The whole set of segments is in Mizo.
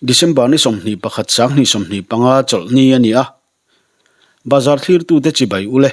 December ni 21 2025 chawlhni a ni a, bazar thlirtute chibai ule.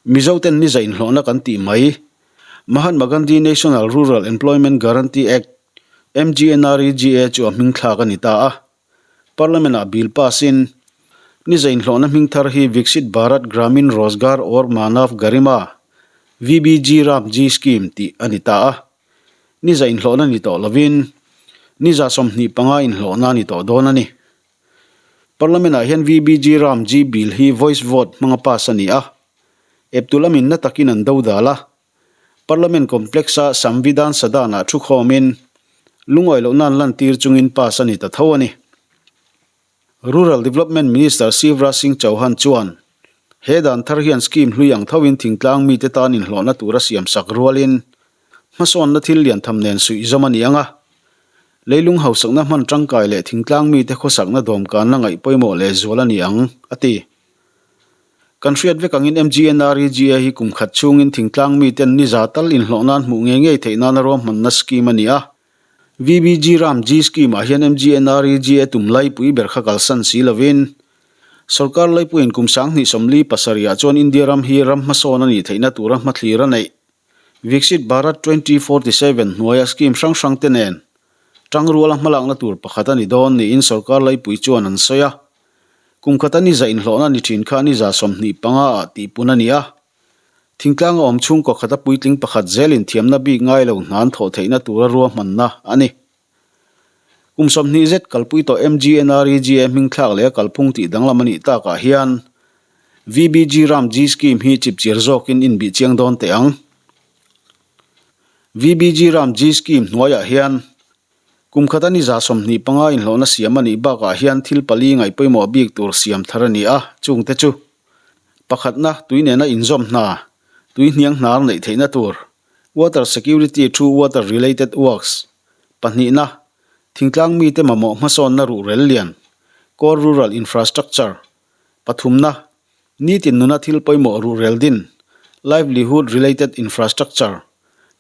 Mizoten ni za inhlawhna kan tih mai, Mahatma Gandhi National Rural Employment Guarantee Act, MGNREGA, chu a hming thlak a ni ta a. Parliament-ah bill pass-in, ni za inhlawhna hming thar hi Viksit Bharat Gramin Rozgar Aur Manav Garima, VBG Ramji Scheme, tih a ni ta a. Ni za inhlawhna ni tawh lovin, ni za 25 inhlawhna a ni tawh dawn a ni. Parliament-ah hian VBG Ram G Bill hi voice vote hmanga pass a ni a, eptu lamin na takin an dodal a. Parliament complex-a Samvidhan Sadan-ah thu khawmin lungawi lohna an lantir chungin pass a ni ta tho a ni. Rural Development Minister Shivraj Singh Chauhan chuan he dan thar hian scheme hlui ang thoin thingtlang mite tan inhlawhna tura siamsak rualin Hmasawnna thil lian tham nen suih zawm a ni ang a, leilung hausakna hman tangkai leh thingtlang mite khawsakna dawmkanna ngaih pawimawh leh zual a ni ang, a ti. Kan hriat vek angin MGNREGA hi kum khat chhungin thingtlang miten ni za tal inhlawh nan hmuh ngei ngei theih nana ruahmanna scheme a ni a. VBG Ram G scheme ah hian MGNREGA tum laipui ber kha kalsan si lovin, sorkar laipuiin kum 2047 ah chuan India ram hi ram hmasawn a nih theihna tura hmathlir a neih. Viksit Bharat 2047 hnuaia scheme hrang hrang te nen tangruala hmalakna tur pakhat a ni dawn niin sorkar laipui chuan an sawi a. Kum khata ni za inhlawhna ni thin kha ni za 25 ah tihpun a ni a. Thingtlanga awm chhungkaw khata puitling pakhat zelin thiamna bik ngai lo hnan thawh theihna tura ruahmanna a ni. Kum 20 zet kalpui tawh MGNREGA hming thlak leh a kalphung tih danglam a nih takah hian VBG Ram G Scheme hi chipchiar zawkin inbih chiang dawn teh ang. VBG Ram G Scheme hnuaiah hian kum khata ni za 25 inhlawhna siam a nih bakah hian thil pali ngaih pawimawh bik tur siam thar a ni a, chungte chu, Pakhatna, tui nena inzawm hna, tui hniang hnar neih theihna tur, Water security through water related works, Pahnihna, Thingtlang mite mamawh hmasawnna ruhrel lian, Core rural infrastructure, Pathumna, Nitin nuna thil pawimawh ruhrel din, Livelihood related infrastructure,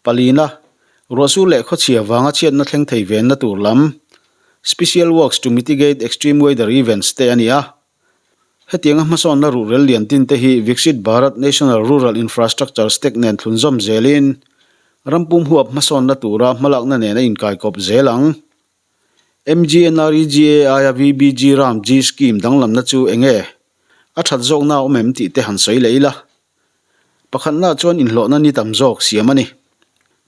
Palina, Ruahsur leh khawchhia vanga chhiatna thleng thei venna tur lam, Special works to mitigate extreme weather events te a ni a. Hetianga hmasawnna ruhrel lian tin te hi Viksit Bharat National Rural Infrastructure Stack nen thlunzawm zelin rampum huap hmasawnna tura hmalakna nen a inkaikawp zel ang. MGNREGA aia VBG Ram G Scheme danglamna chu eng nge? A that zawkna a awm em tih te han sawi leh ila. Pakhatna chuan inhlawhna ni tam zawk siam a ni.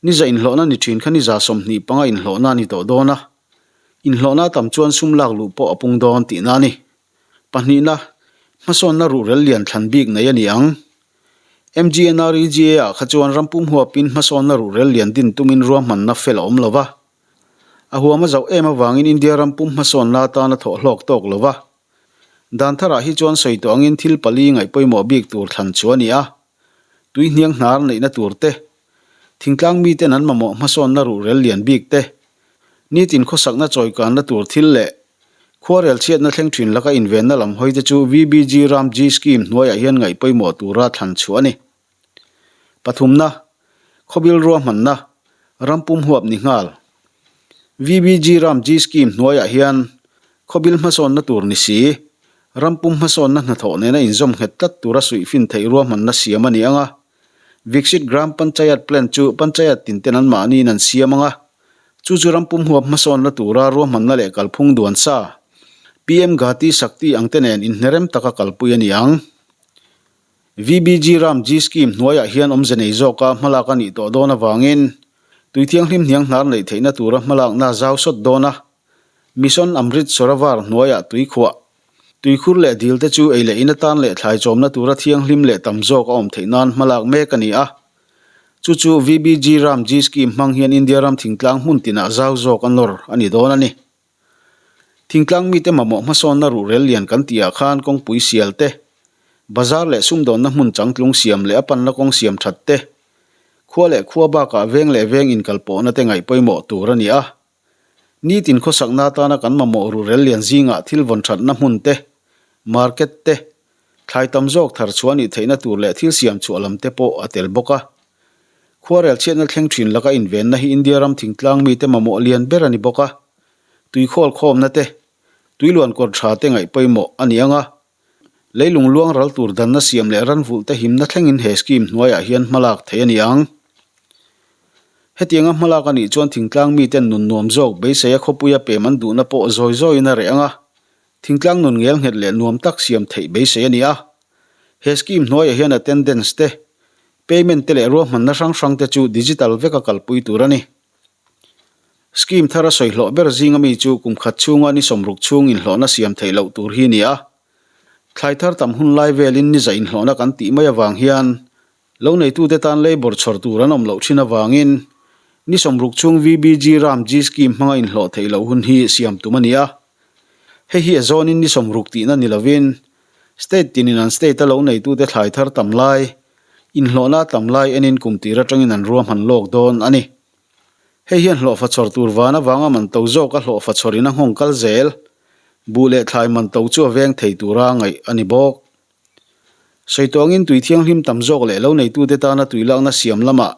Ni za inhlawhna ni thin kha ni za 25 inhlawhna a ni tawh dawn a. Inhlawhna tam chuan sum lak luh pawh a pung dawn tihna a ni. Pahnihna, hmasawnna ruhrel lian thlan bik nei a ni ang. MGNREGA ah kha chuan rampum huapin hmasawnna ruhrel lian din tumin ruahmanna fel a awm lo va. A huam a zauh em avangin India rampum hmasawnna atana thawh hlawk tawk lo va. Dan tharah hi chuan sawi tawh angin thil pali ngaih pawimawh bik tur thlan chu a ni a. Tui hniang hnar neihna tur te, thingtlang miten an mamawh hmasawnna ruhrel lian bik te, nitin khawsakna chawikanna tur thil leh khuarel chhiatna thleng thin laka invenna lam hawi te chu VBG Ram G Scheme hnuaiah hian ngaih pawimawh tura thlan chhuah a ni. Pathumna, Khawbil ruahmanna, Rampum huap ni nghal. VBG Ram G Scheme hnuaiah hian khawbil hmasawnna tur ni si, rampum hmasawnna hnathawh nena inzawm nghet tlat tura suihfin theih ruahmanna siam a ni ang a. Viksit Gram Panchayat Plan chu Panchayat tinten anmahniin an siam ang a, chu chu rampum huap hmasawnna tura ruahmanna leh kalphung duan sa, PM Gati Shakti ang te nen inhnerem taka kalpui a ni ang. VBG Ram G Scheme hnuaiah hian awmze nei zawka hmalak a nih tawh dawn avangin tui thianghlim hniang hnar neih theihna tura hmalakna zau sawt dawn a. Mission Amrit Sarovar hnuaiah tui khuah, tuikhur leh dil te chu ei leh in atan leh thlai chawmna tura thianghlim leh tam zawk a awm theih nan hmalak mek a ni a. Chu chu VBG Ram G Scheme hmang hian India ram thingtlang hmun tinah zau zawk a nawr a ni dawn a ni. Thingtlang mite mamawh hmasawnna ruhrel lian kan tihah khan kawngpui sial te, bazar leh sumdawnna hmun changtlung siam leh a panna kawng siam that te, khua leh khua bakah veng leh veng inkalpawhna te ngaih pawimawh tur a ni a. Nitin khawsakna atana kan mamawh ruhrel lian zingah thil vawn thatna hmun te, market te, thlai tam zawk thar chhuah nih theihna tur leh thil siam chhuah lam te pawh a tel bawk a. Khuarel chhiatna thleng thin laka invenna hi India ram thingtlang mite mamawh lian ber a ni bawk a. Tui khawl khawmna te, tui luan kawr tha te ngaih pawimawh a ni ang a. Leilung luang ral tur danna siam leh ranvulh te himna thlengin he scheme hnuaiah hian hmalak theih a ni ang. Hetianga hmalak a nih chuan thingtlang miten nun nuam zawk beiseia khawpuia pem an duhna pawh zawi zawiin a reh ang a, thingtlang nun ngel nghet leh nuam tak siam theih beisei a ni a. He scheme hnuaiah hian attendance te, payment te leh ruahmanna hrang hrang te chu digital veka kalpui tur a ni. Scheme thar a sawi hlawh ber zinga mi chu kum khat chhunga ni sawmruk chhung inhlawhna siam theih loh tur hi ni a. Thlai thar tam hun lai velin ni za inhlawhna kan tih mai avang hian lo neitute tan labour chhawr tur an awm loh thin avangin ni sawmruk chhung VBG Ram G scheme hmanga inhlawh theih loh hun hi siam tum a ni a. Hei hi a zawnin ni sawmruk tihna ni lovin state tinin an state a lo neitute thlai thar tam lai, inhlawhna tam lai enin kum tir atangin an ruahman lawk dawn a ni. Hei hian hlawhfa chhawr tur van avanga man to zawk a hlawhfa chhawrin a nghawng kal zel. Buh leh thlai man to chu a veng thei tura ngaih a ni bawk. Sawituangin tui thianghlim tam zawk leh lo neitute tana tui lakna siam lamah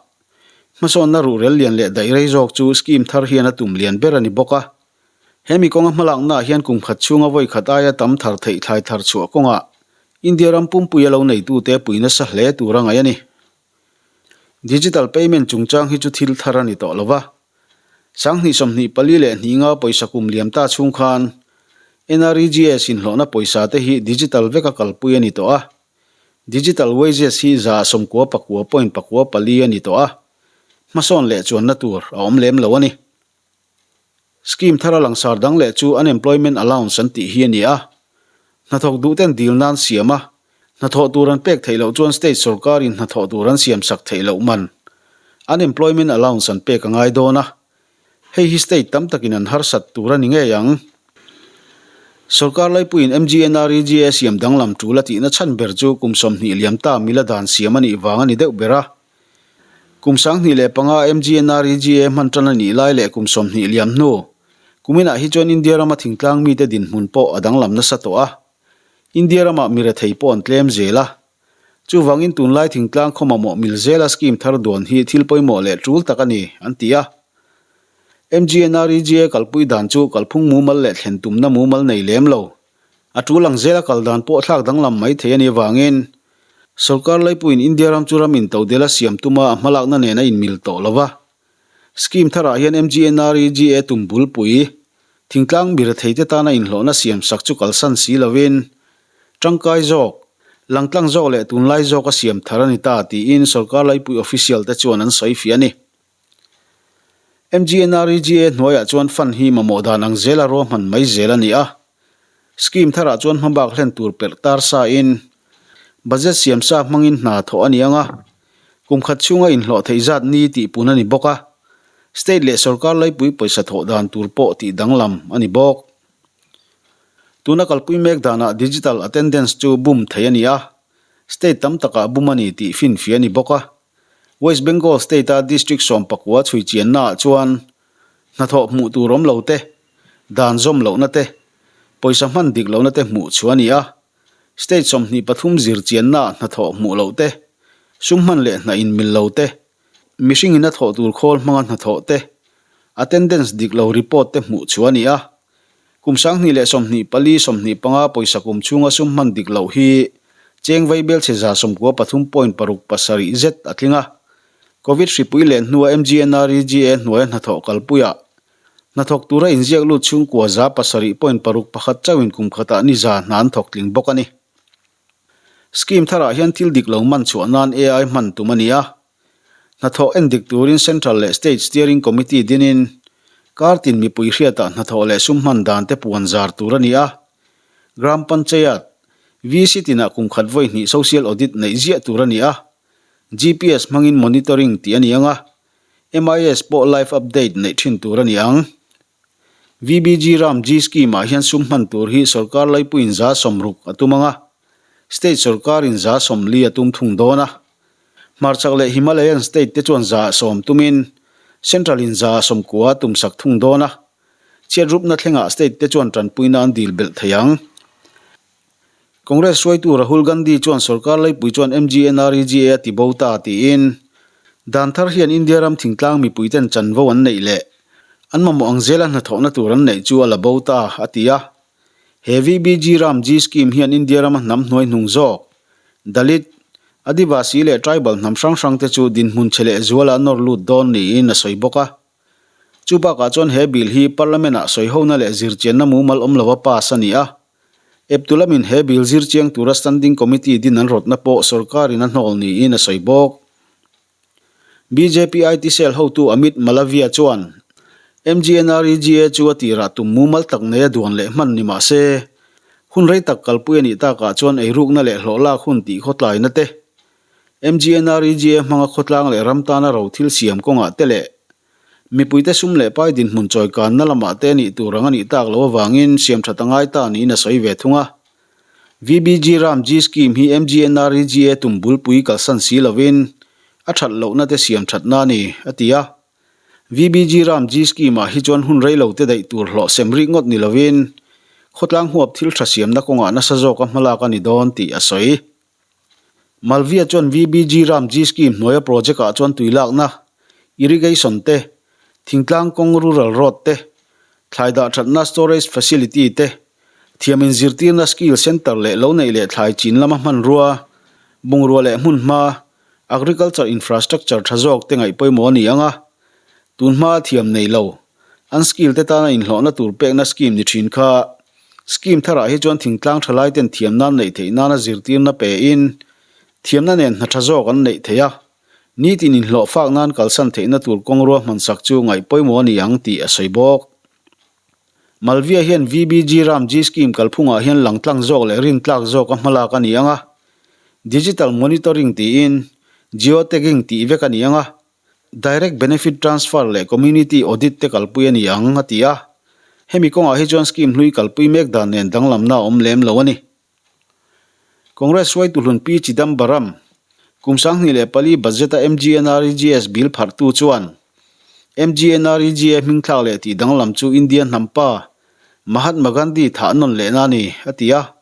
hmasawnna ruhrel lian leh daih rei zawk chu scheme thar hian a tum lian ber a ni bawk a. He mi kawnga hmalaknaah hian kum khat chhunga vawi khat aia tam thar theih thlai thar chhuah kawngah India ram pumpuia lo neitute pui nasa hle tura ngaih a ni. Digital payment chungchang hi chu thil thar a ni tawh lo va. Sanghnih 24 leh hnih nga pawisa kum liam ta chhung khan NREGS inhlawhna pawisa te hi digital veka kalpui a ni tawh a. Digital wages hi 99.94 a ni tawh a. Hmasawn leh chuanna tur a awm lem lo a ni. Scheme thara langsar dang leh chu Unemployment Allowance an tih hi a ni a. Hnathawk duhten dil nan siam a, hnathawh tur an pek theih loh chuan state sorkarin hnathawh tur an siam sak theih loh man Unemployment Allowance an pek a ngai dawn a. Hei hi state tam takin an harsat tur a ni ngei ang. Sorkar laipuiin MGNREGA siam danglam tul a tihna chhan ber chu kum 20 liam ta mila dan siam a nih vang a ni deuh ber a. Kum 2005 MGNREGA hman tan a nih lai leh kum 20 liam hnu, kuminah hi chuan India rama thingtlang mite dinhmun pawh a danglam nasa tawh a. India ramah mi rethei pawh an tlem zel a. Chuvangin tunlai thingtlang khaw mamawh mil zela scheme thar duan hi thil pawimawh leh tul tak a ni, an ti a. MGNREGA kalpui dan chu kalphung mumal leh thlen tumna mumal nei lem lo. A tul ang zela kal dan pawh thlak danglam mai thei a nih avangin Sorkar laipuiin India ram chu ram intodel a siam tuma a hmalakna nen a inmil tawh lo va. Scheme tharah hian MGNREGA tum bulpui, thingtlang mi retheite tana inhlawhna siam sak chu kalsan si lovin, tangkai zawk, langtlang zawk leh tunlai zawk a siam thar a ni ta tiin sorkar laipui official te chuan an sawi fiah a ni. MGNREGA hnuaiah chuan fund hi mamawh dan ang zela ruahman mai zel a ni a. Scheme tharah chuan hmabak hlen tur perh tar sa in budget siam sa hmangin hna thawh a ni ang a, kum khat chhunga inhlawh theih zat ni tih pun a ni bawk a, state leh sorkar laipui pawisa thawh dan tur pawh tih danglam a ni bawk. Tuna kalpui mek danah digital attendance chu bum theih a ni a, state tam takah bum a ni tih finfiah a ni bawk a. West Bengal state-a district 14 chhui chiannaah chuan hnathawh hmuh tur awm lo te, dan zawm lohna te, pawisa hman dik lohna te hmuh chhuah a ni a. State 23 zir chiannaah hnathawh hmuh loh te, sum hman leh hna inmil lo te, mihring ina thawh tur khawl hmanga hnathawh te, attendance dik lo report te hmuh chhuah a ni a. Kum 2024 25 pawisa kum chhunga sum hman dik loh hi cheng vaibelchhe 93.67 zet a tling a. Covid hripui leh hnua MGNREGA hnuaia hnathawh kalpuiah hnathawk tura inziak lut chhungkua 7.61 chauhin kum khatah ni za hna an thawk tling bawk a ni. Scheme tharah hian thil dik lo man chhuah nan AI hman tum a ni a. Hnathawh en dik turin Central leh State Steering Committee dinin kar tin mipui hriatah hnathawh leh sum hman dan te puan zar tur a ni a. Gram Panchayat, VC tinah kum khat vawi hnih Social Audit neih ziah tur a ni a. GPS hmangin monitoring tih a ni ang a. MIS pawh live update neih thin tur a ni ang. VBG Ram G Scheme ah hian sum hman tur hi sorkar laipuiin 60% a tum ang a, state sorkarin 40% a tum thung dawn a. Hmarchhak leh Himalayan state te chuan 10% tumin Central in 90% a tum sak thung dawn a. Chhiatrupna thlengah state te chuan tanpuina an dil belh thei ang. Congress hruaitu Rahul Gandhi chuan sorkar laipui chuan MGNREGA a ti bo ta tiin dan thar hian India ram thingtlang mipuiten chanvo an neih leh An mamawh ang zela hnathawhna tur an neih chu a la bo ta, a ti a. He VBG Ram G scheme hian India rama hnam hnuai hnung zawk, Dalit, Adivasi leh tribal hnam hrang hrangte chu dinhmun chhe leh zuala a nawr lut dawn niin a sawi bawk a. Chu bakah chuan he bill hi Parliament-ah sawihona leh zirchianna mumal awm lova pass a ni a. Eptu lamin he bill zirchiang tura Standing Committee din an rawtna pawh sorkarin a hnawl niin a sawi bawk. Bjp IT Cell hotu Amit Malaviya chuan MGNREGA chu a tirah tum mumal tak neia duan leh hman ni mah se, hun rei tak kalpui a nih takah chuan eirukna leh hlawhlak hun tih khawtlaina te, MGNREGA hmanga khawtlang leh ram tana ro thil siam kawngah te leh mipuite sum leh pai dinhmun chawikanna lamah te a nih tur ang a nih tak loh avangin siamthat a ngai ta niin a sawi ve thung a. VBG Ram G Scheme hi MGNREGA tum bulpui kalsan si lovin a that lohna te siam thatna a ni, a ti a. VBG Ram G Scheme ah hi chuan hun rei lo te daih tur hlawh sem rik ngawt ni lovin khawtlang huap thil tha siamna kawngah nasa zawka hmalak a ni dawn tih a sawi. Malviya chuan VBG Ram G Scheme hnuaia project ah chuan tui lakna, irrigation te, thingtlang kawng rural road te, thlai dah thatna storage facility te, Thiam inzirtirna skill centre leh lo neih leh thlai chin lama hmanrua, bungrua leh hmunhma, agriculture infrastructure tha zawk te ngaih pawimawh a ni ang a. Tun hmaa thiam nei lo, an skill te tana inhlawhna tur pekna scheme ni thin kha scheme tharah hi chuan thingtlang thalai ten thiamna an neih theih nana zirtirna pe in thiamna nen hna tha zawk an neih theih a, nitin inhlawh fak nan kalsan theihna tur kawng ruahmansak chu ngaih pawimawh a ni ang tih a sawi bawk. Malviya hian VBG Ram G Scheme kalphungah hian langtlang zawk leh rintlak zawk a hmalak a ni ang a, Digital Monitoring tiin Geo-tagging tih vek a ni ang a, Direct Benefit Transfer leh Community Audit te kalpui a ni ang, a ti a. Hemi kawngah hi chuan scheme hlui kalpui mek dan nen danglamna a awm lem lo a ni. Congress hruaitu hlun Pi Chidambaram, kum 2004 budget-a MGNREGS bill pharhtu chuan MGNREGA hmingthlak leh tih danglam chu India hnampa Mahatma Gandhi thah nawn lehna a ni, a ti a.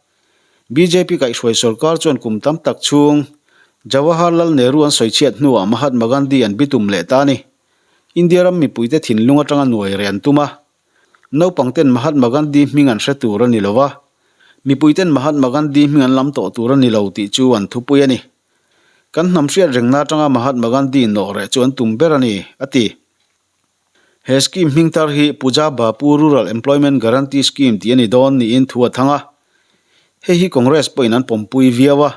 Bjp kaihhruai sorkar chuan kum tam tak chhung Jawaharlal Nehru an sawichhiat hnuah Mahatma Gandhi an bitum leh ta a ni. India ram mipuite thinlung atanga nuai reh an tum a. Naupangten Mahatma Gandhi hming an hre tur a ni lo va, mipuiten Mahatma Gandhi hming an lam tawh tur a ni lo tih chu an thupui a ni. Kan hnam hriat rengna atanga Mahatma Gandhi nawh reh chu an tum ber a ni, a ti. He scheme hming thar hi Puja Bapu Rural Employment Guarantee Scheme tih a ni dawn niin thu a thang a. Hei hi Congress pawhin an pawmpui viau a.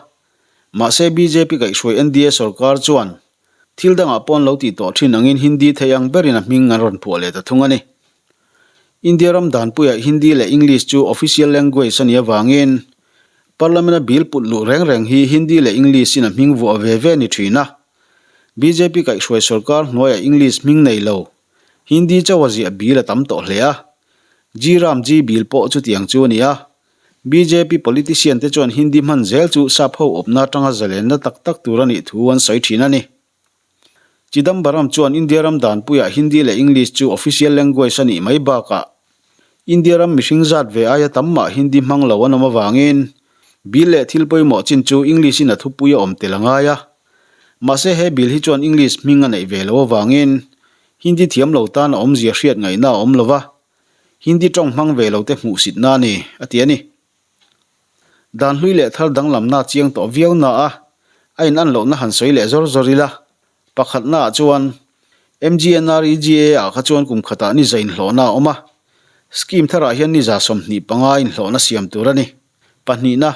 Mahse bjp kaihhruai NDA sorkar chuan Thil dangah pawh an lo tih tawh thin angin Hindi thei ang berin a hming an rawn phuah leh ta thung a ni. India ram danpuiah Hindi leh English chu official language a nih avangin Parliament-a bill put luh reng reng hi Hindi leh English-in a hming vuah ve ve a ni thin a. Bjp kaihhruai sorkar hnuaiah English hming nei lo, Hindi chauha ziah bill a tam tawh hle a. G Ram G bill pawh chutiang chu a ni a. Bjp politician te chuan Hindi hman zel chu sap ho awpna atanga zalenna tak tak tur a nih thu an sawi thin a ni. Chidambaram chuan India ram danpuiah Hindi leh English chu official language a nih mai bakah India ram mihring zat ve aia tam mah Hindi hmang lo an awm avangin bill leh thil pawimawh chin chu English in a thupui a awm tel a ngai a. Mahse he bill hi chuan English hming a neih ve loh avangin Hindi thiam lo tan a awmzia hriat ngaihna a awm lo va. Hindi tawng hmang ve lo te hmuhsitna a ni, a ti a ni. Dan hlui leh thar danglamna chiang tawh viau na a, a in-an lohna han sawi leh zawr zawr ila. Pakhatnaah chuan, MGNREGA ah kha chuan kum khatah ni za inhlawhna a awm a, scheme tharah hian ni za 25 inhlawhna siam tur a ni. Pahnihna,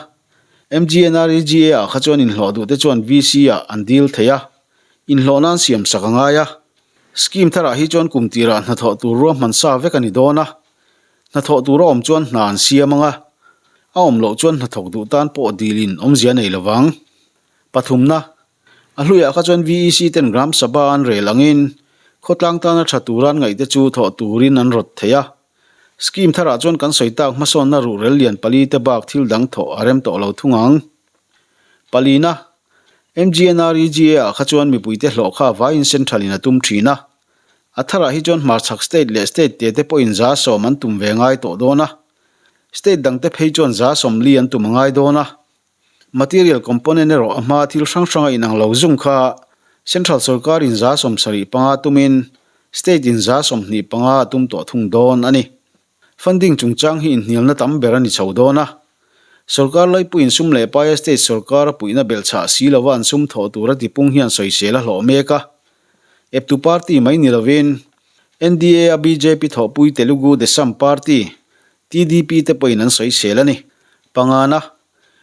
MGNREGA ah kha chuan inhlawh duhte chuan VC ah an dil thei a, inhlawhna an siamsak a ngai a. Scheme tharah hi chuan kum tirah hnathawh tur ruahman sa vek a ni dawn a, hnathawh tur a awm chuan hna an siam ang a, a awm loh chuan hnathawk duh tan pawh dilin awmzia nei lo vang. Pathumna, A hluiah kha chuan VEC ten Gram Sabha an rel angin khawtlang tana tha tura an ngaihte chu thawh turin an rawt thei a. Scheme tharah chuan kan sawi tak hmasawnna ruhrel lian pali te bak thil dang thawh a rem tawh lo thung ang. Palina, MGNREGA ah kha chuan mipuite hlawh kha vaiin central in a tum thin a. A tharah hi chuan hmarchhak state leh state te te pawhin 100 an tum ve ngai tawh dawn a. State dangte phei chuan 40 an tum a ngai dawn a. Material component erawh a hma thil hrang hranga inang lo zung kha central sorkarin 75 tumin. State in 25% a tum tawh thung dawn a ni. Funding chungchang hi inhnialna tam ber a ni chho dawn a. Sorkar laipuiin sum leh paia state sorkar a puihna belhchhah si lova an sum thawh tura tipung hian sawisel a hlawh mek a. Eptu party mai ni lovin NDA a bjp thawhpui Telugu Desam Party, TDP, te pawhin an sawisel a ni. Pangana,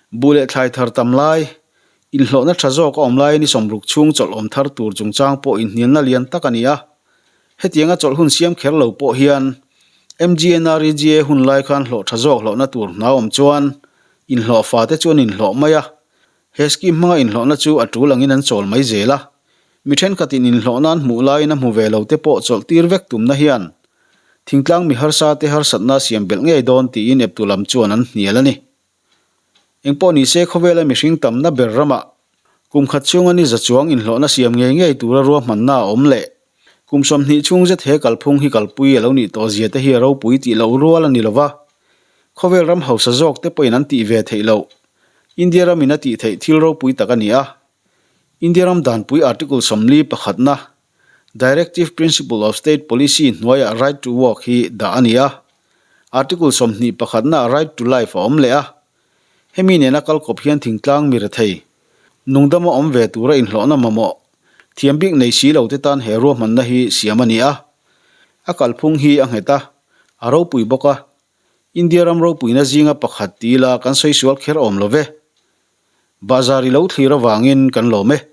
buh leh thlai thar tam lai, inhlawhna tha zawk a awm laiin ni 60 chhung chawlh awm thar tur chungchang pawh inhnialna lian tak a ni a. Hetianga chawlh hun siam kher lo pawh hian MGNREGA hun lai khan hlawh tha zawk hlawhna tur hna awm chuan inhlawh fate chu an inhlawh mai a. He scheme hmanga inhlawhna chu a tul angin an chawl mai zel a. Mi thenkhatin inhlawhna an hmuh laiin a hmu ve lo te pawh chawlh tir vek tumna hian thingtlang mi harsa te harsatna siam belh ngei dawn tiin eptu lam chuan an hnial a ni. Engpawh ni se khawvela mihring tamna ber ramah kum khat chhunga ni za chuang inhlawhna siam ngei ngei tura ruahmanna a awm leh kum 20 chhung zet he kalphung hi kalpui a lo nih tawh zia te hi a ropui tih loh rual a ni lova. Khawvel ram hausa zawk te pawhin an tih ve theih loh. India ramin a tih theih thil ropui tak a ni a. India ram danpui Article 40 pakhatna Directive Principle of State Policy hnuaiah Right to Work hi dah a ni a. Article 21 naah Right to Life a awm leh a. Hemi nena kalkawp hian thingtlang mi rethei, nungdama awm ve tura inhlawhna mamawh, thiam bik nei si lo te tan he ruahmanna hi siam a ni a. A kalphung hi a nghet a, a ropui bawk a. India ram ropuina zinga pakhat ti ila kan sawi sual kher awm lo ve. Bahzar i lo thlir avangin kan lawm e.